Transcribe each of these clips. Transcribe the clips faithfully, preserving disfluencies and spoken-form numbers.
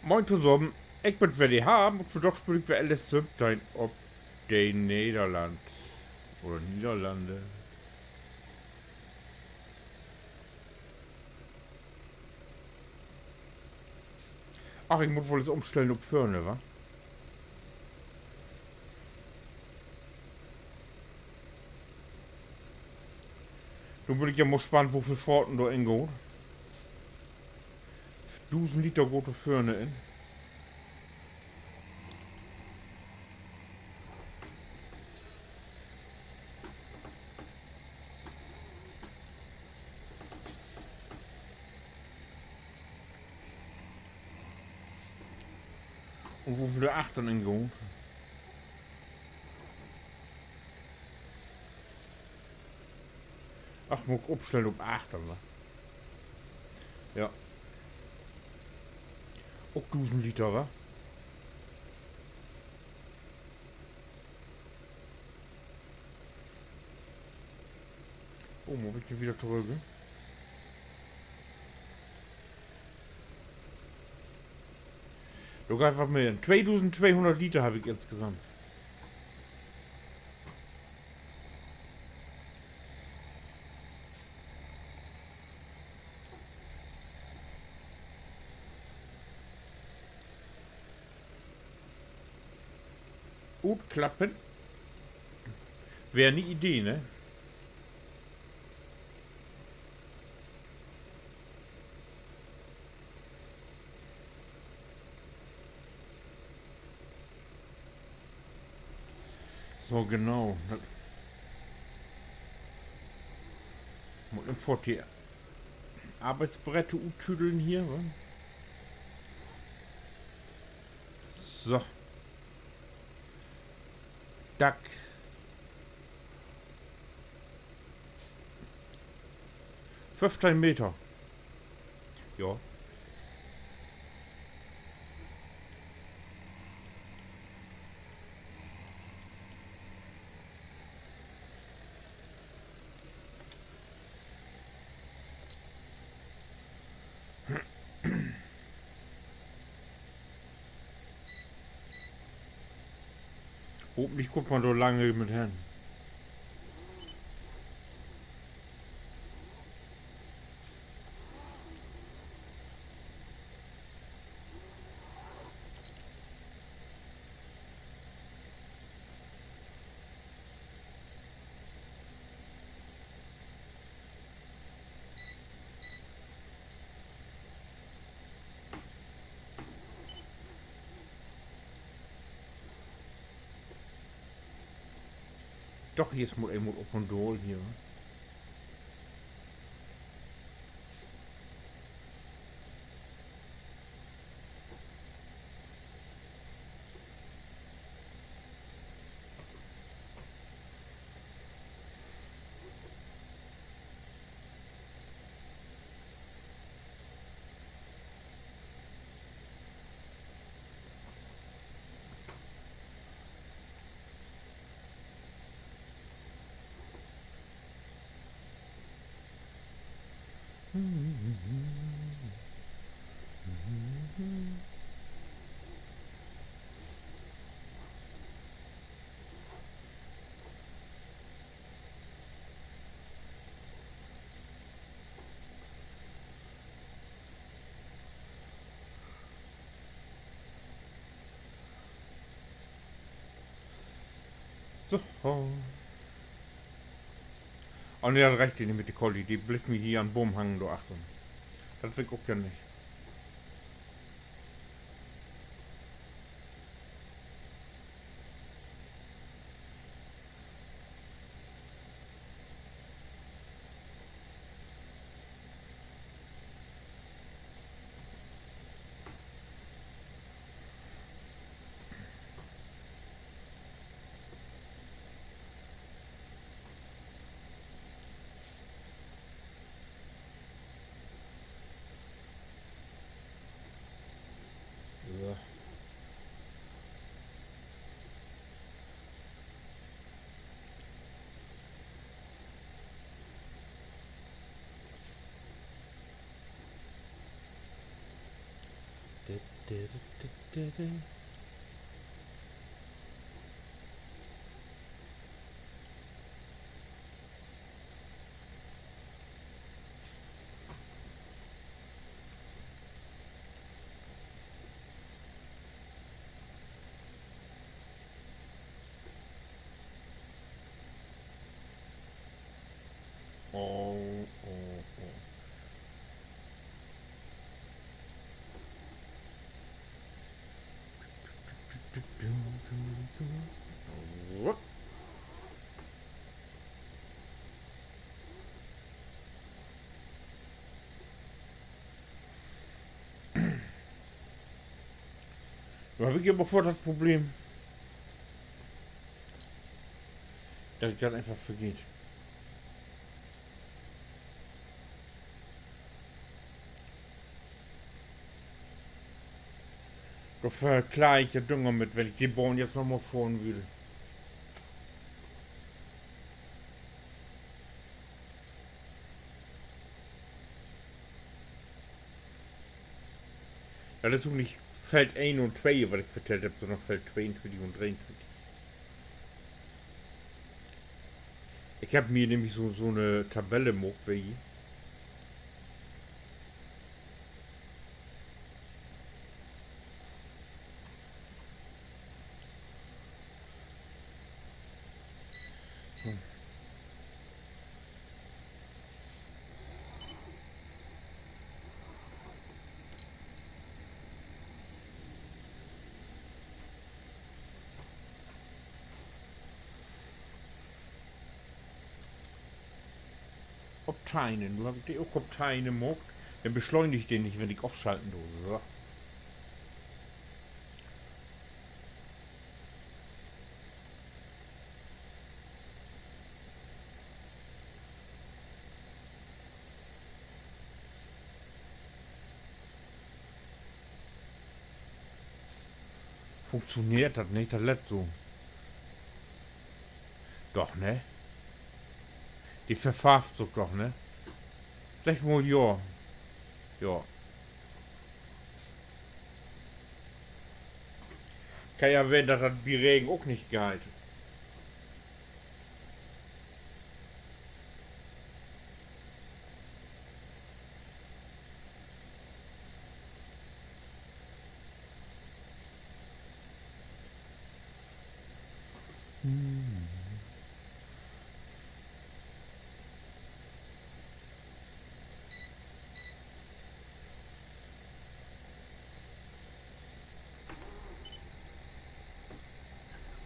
Moin tosamen, ik bün weer de Harm un vundaag speel ik weer L S söventeihn op de Nederland. Oder Niederlande. Ach, ik mutt woll eens umstellen op vörne, wa? Nu bün ik ja mal spannt, woveel Fahrten dor in gaht. Dusend Liter gaht dor vörne in. Un woveel dor achtern in gaht? Ach, mutt ik upstellen op achtern, wa? Ja. Ok dusend Liter, wa? Oh, mutt ik hier wedder torügg? Dor geiht wat mehr in. Tweedusendtweehunnert Liter heff ik insgesamt. Utklappen. Weer 'ne Idee, ne? So, genau. Dat mutt ik foort de Arbeitsbretter uttüdeln hier, wa? So. Dack. Föffteihn Meter. Ja. Hopentlich kummt man dor lang mit hen. Doch, hier is mal eenmal op un daal hier. So. Oh nee, dat reckt nich mit de Kolli. De blifft mi hier an Boom hangen, dor achtern. Dat will ik ok ja nich. Oh, oh, oh. Nu heff ik aver foort dat Problem, dat ik dat eenfach vergeet. Dor verklaar ik ja Dünger mit, wenn ik de Bahn jetzt noch mal fohren will. Dat is ok nich Feld een un twee, wat ik vertellt hebb, sünnern Feld tweeuntwintig un dreeuntwintig. Ik hebb mi nämlich so, so 'ne Tabelle maakt, weet ji. Op teihn. Nu heff ik de ok op teihn maakt. Denn beschleunigt de nich, wenn ik ofschalten do. So. Funktioneert dat nich, dat lett so. Doch, ne? De verfarvt sük doch, ne? Segg mal ja. Ja. Kann ja ween, dat dat bi Regen ok nich geiht.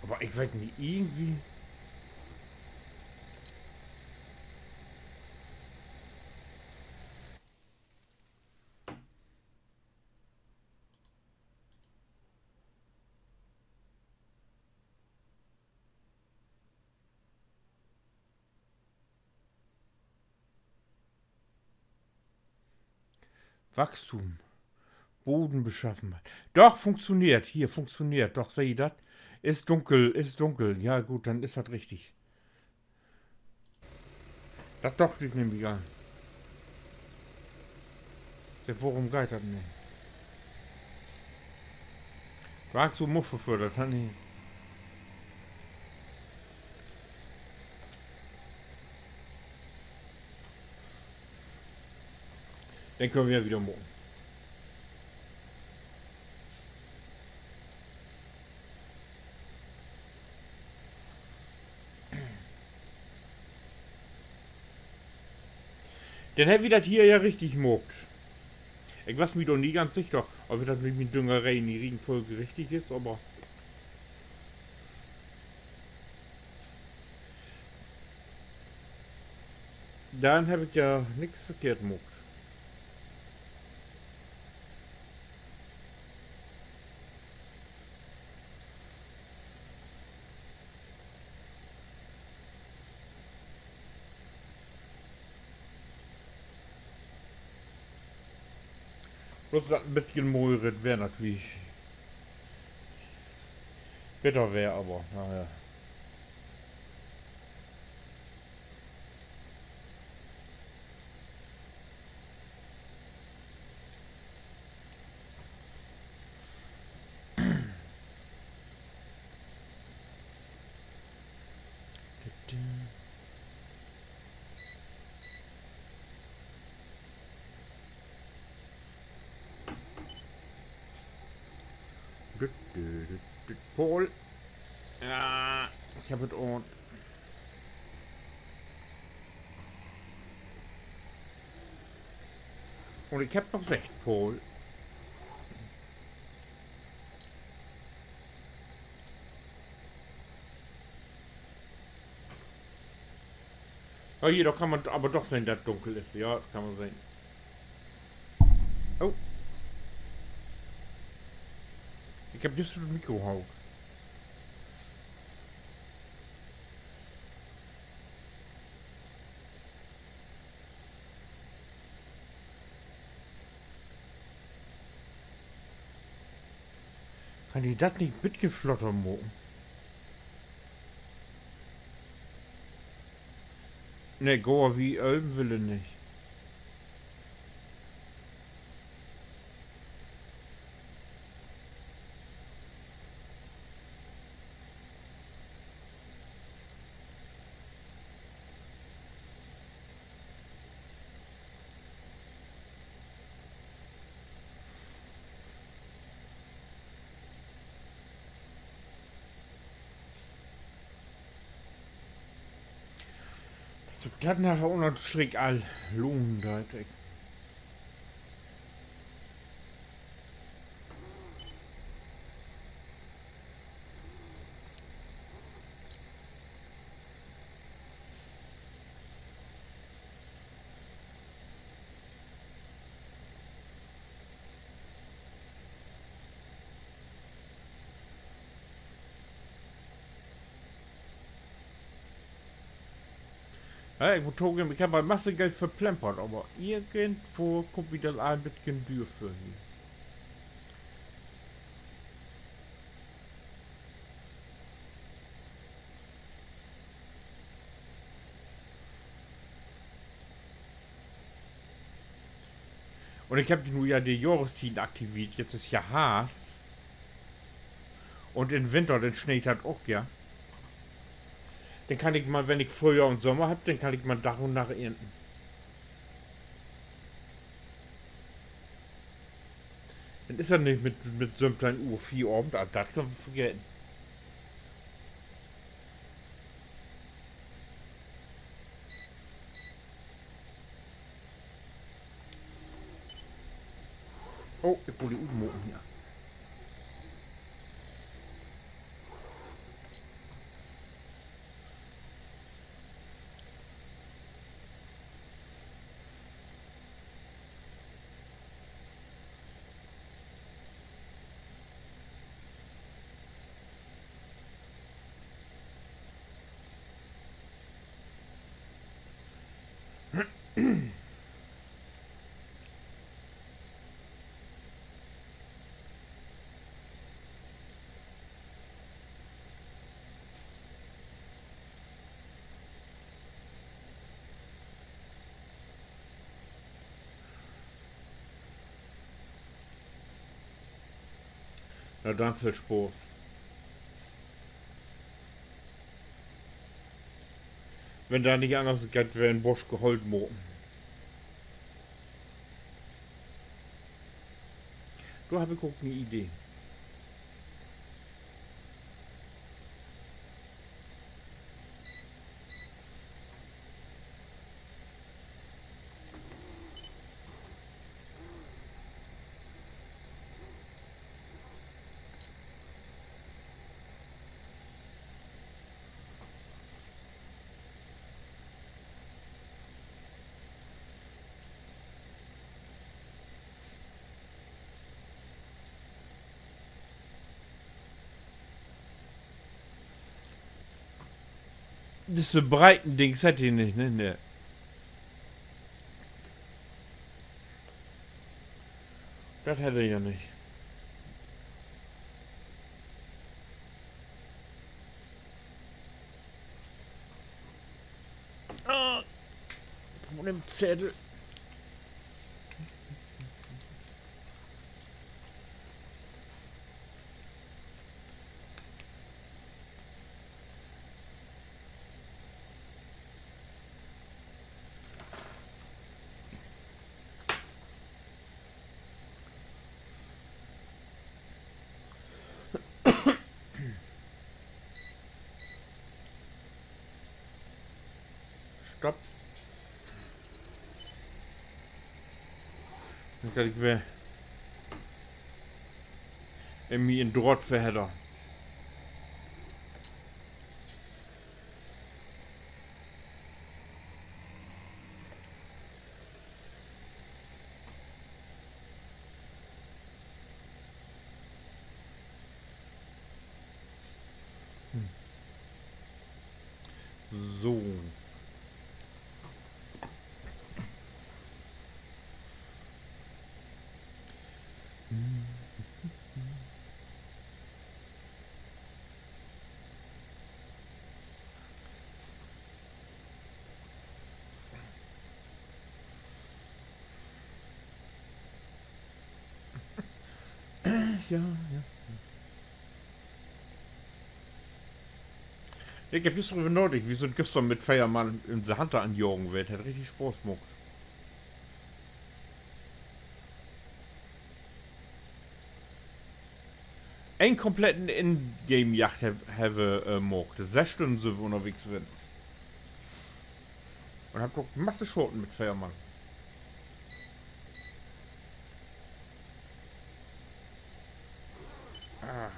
Aver ik weet nich, irgendwie. Wachstum. Bodenbeschaffenheit. Doch, funktioneert. Hier, funktioneert. Doch, seh ji dat? Is dunkel, is dunkel. Ja, goot, denn is dat richtig. Dat doch ik nämlich al. Segg, worüm geiht dat nich? Wark so Muffe för, dat kann nich. Denn köönt wi ja wieder maken. Denn hebbt wi dat hier ja richtig maakt. Ik was mi dor nie ganz sicher, of dat mit mien Düngeree in de Riegenfolge richtig is, aver denn heff ik ja nix verkehrt maakt. Blots dat en beten moier weer natürlich. Beter weer, aver, na ja. Dü, dü, dü, dü, Paul. Ja, ik heff et an. Un ik heff noch seggt, Paul. Ja, hier, dor kann man aver doch sehn, dat dunkel is. Ja, kann man sehn. Oh. Ik heff jüst dat Mikro haut. Kann ik dat nich bietje flotter maken? Nee, gor wi öven wüllt nich. Dat sük dat naher ünner Strick all lohnen deit, ik. Ja, ik mutt togeven, ik heff al Masse Geld verplempert, aver irgendwo kummt mi dat all en beten düür vör hier. Un ik heff nu ja de Johrestieden aktiveert. Jetzt is ja Harvst. Un in Winter, denn sneet dat ok, ja. Denn kann ik man, wenn ik Fröhjohr un Sommer hebb, denn kann ik man Dag un Nacht ernten. Denn is dat nich mit, mit söventeihn Uhr Fieravend, also dat köönt wi vergeten. Oh, ik wull de utmaken hier. Na, denn veel Spaaß. Wenn dat nich anners geiht, weer en Bosch gehollt maken. Dor heff ik ok en Idee. Disse breiten Dings hett he nich, ne? Nee. Dat hett he ja nich. Ah, ik mutt en Zettel. Stopp. Nich, dat ik weer in mi in Draht verhedder. So. Ja, ja. Ik heff jüst dröver nadacht, wi sünd güstern mit veer Mann use Hunter anjagen west. Hett richtig Spaaß maakt. En kompletten Ingame-Jagd heff, hebbt wi, äh, maakt. Söss Stünnen sünd wi ünnerwegens west. Un hebbt ok Masse schaten mit veer Mann. Ah,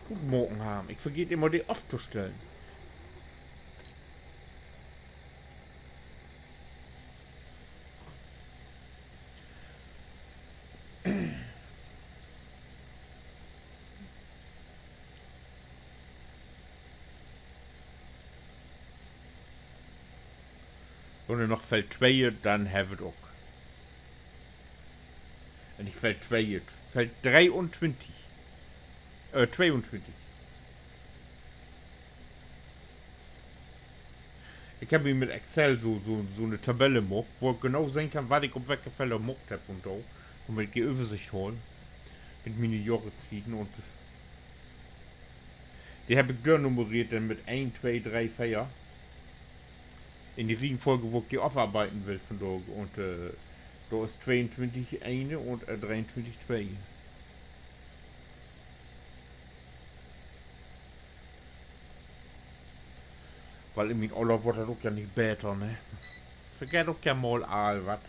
utmaken harrn. Ik vergeet immer, de aftostellen. Un denn noch Feld twee, denn hebbt wi 't ok. Un nich Feld twee, Feld dreeuntwintig. Äh, tweeuntwintig. Ik heff mi mit Excel so, so, so 'ne Tabell maakt, wo ik genau sehn kann, wat ik op welke Feller maakt heff un so. Dormit ik de Översicht haal. Mit miene Johrestieden un de heff ik dörnummereert denn mit een, twee, dree, veer. In de Riegenfolge, wo ik de afarbeiden will vundaag. Un, äh, dor is tweeuntwintig een un, äh, dreeuntwintig twee. Wiel in mien Oller word dat ok ja nich beter, ne? Vergeet ok ja mal all wat.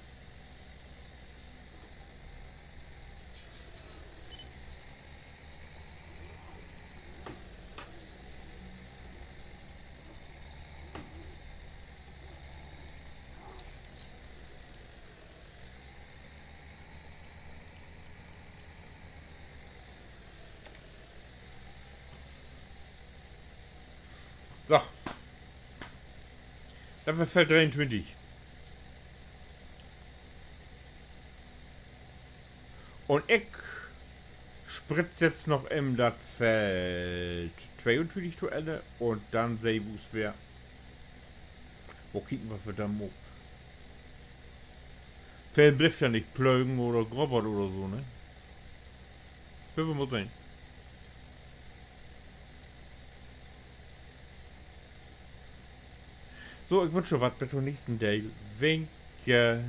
So. Dat weer Feld dreeuntwintig. Un ik spritz jetzt noch even dat Feld tweeuntwintig to Enne un denn sehn wi us weer. Mal kieken, wat wi denn maakt. Veel blifft ja nich, plögen oder grobbert oder so, ne? Wüllt wi mal sehn. So, ik wünsch jo wat, bit to'n nächsten Deel. Winke.